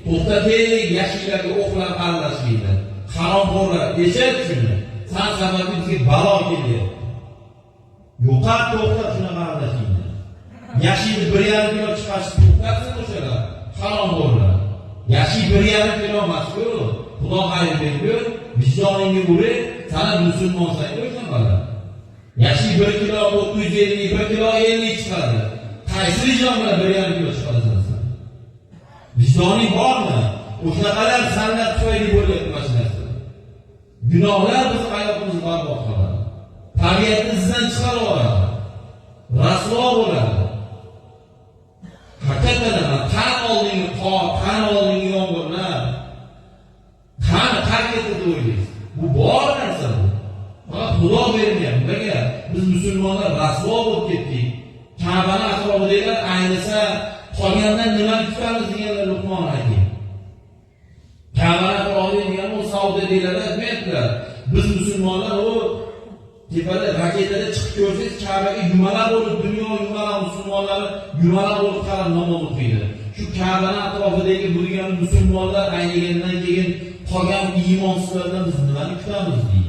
To'xtataylik yashiklarga o'qlar aralashlikni. Haromxo'rlar, eshit shuni. San sababli bizga balo kelyapti. Yo'qot, to'xtat shunaqa aralashlikni. Yashikni 1,5 kilo chiqarish to'xtatsin o'shalar. Haromxo'rlar. Yashik 1,5 kilo emas-ku. Xudo xayr bergur, vijdoningga urib, sana musulmonsan-ku o'shanalar. Yashik 1 kilo 950, 1 kilo 50 chiqadi. Qaysi vijdon bilan 1,5 kilo chiqarasan sen? Vijdoning bormi? O'shanaqalar sanlar tufayli bo'lyapti mana shu narsa. Gunohlar bizni hayotimizni barbod qiladi. Tabiatni izdan chiqarib yuboradi. Rasvo bo'ladi. Haqiqatan ham tan oldingi qor, tan oldingi yomg'irlar qani qayerga ketdi deb o'ylaysiz? Bu bor narsa bu. Faqat Xudo bergan. Nimaga? Biz musulmonlar rasvo bo'lib ketdik. Ka'bani atrofidagilar aynisa qolgandan nimani kutamiz deganlar Luqmon Hakim. Ka'bani atrofida degani u Saudiyadagilar aytmayaptilar. Biz musulmonlar u tepada raketada chiqib ko'rsangiz, Ka'baga yumalab bo'lib, dunyo yumalab, musulmonlari yumalab bo'lib qarab namoz o'qiydi. Shu Ka'bani atrofidagi bu degani musulmonlar aynigandan keyin qolgan iymonsizlardan biz nimani kutamiz deydi.